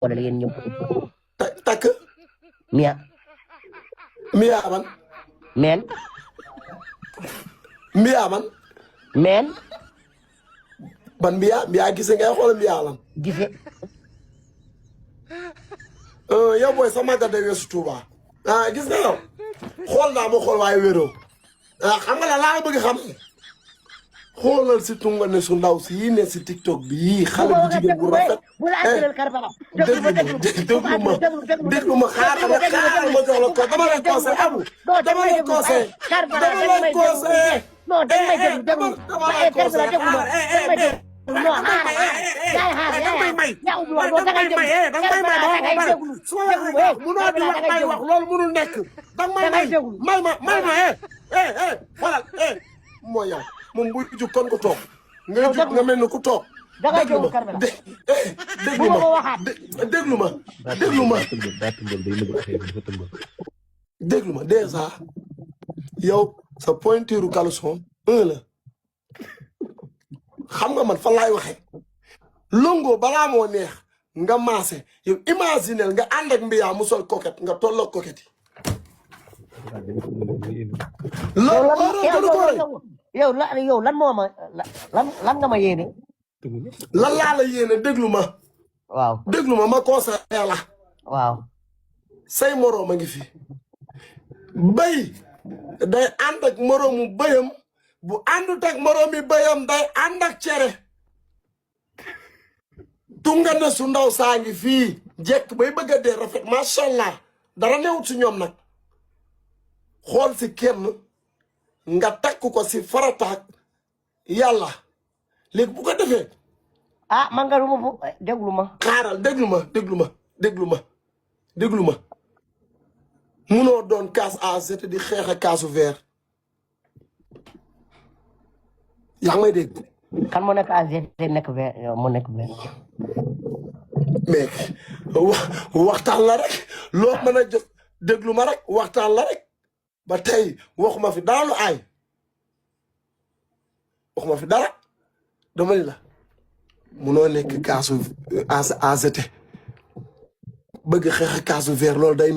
wala yéen ñëpp. takk. Mia. Mia man. meen. Mia man. meen. ban Mia gise ngay xool Mia lan. gise. yow booy sama gàdde weesu Touba. gis nga yow xool naa ma xool waaye wéroo. xam nga la laa bëgg xam. xoolal si tunga ne su ndaw si yii ne si TikTok bi yii xale bu jigéen bu rafet. déglu ma xaaral ma jox la ko dama lay conseil amu. dama lay conseil. dama lay conseil. non da nga may déglu déglu dama lay conseil loolu mënul nekk. danga may xoolal mooy yow moom buy jug kon ko toog. ngay jug nga mel ni ku toog. déglu ma déjà yow sa pointure caleçon 1 la xam nga man fan laay waxee longo balaa moo neex nga maase yow imaginel nga ànd ak mbiyaa mu sol coquette nga tolloo coquette yi. yow lan moo ma lan nga ma yéene. lan laa la yéene déglu ma. waaw déglu ma conseillé la. waaw. say moroom a ngi fi. béy day ànd ak moroomu béyam bu àndut ak moroomi béyam day ànd ak cere. tunga ne su ndaw saa ngi fii jekk bay bëgg a dee rafet macha allah dara newut si ñoom nag xool si kenn nga takk ko si farataak yàlla léegi bu ko defee. man nga duma fu déglu ma. xaaral déglu ma munoo doon kaas à zété di xeex a kaasu verre yaa ngi may dégg. kan moo nekk à zété nekk verre moo nekk verre. mais waxtaan la rek loo mën a jot déglu ma rek waxtaan la rek ba tey waxuma fi dara lu aay waxuma fi dara dama ni la munoo nekk kaasu à zété bëgg xeex a kaasu verre loolu day.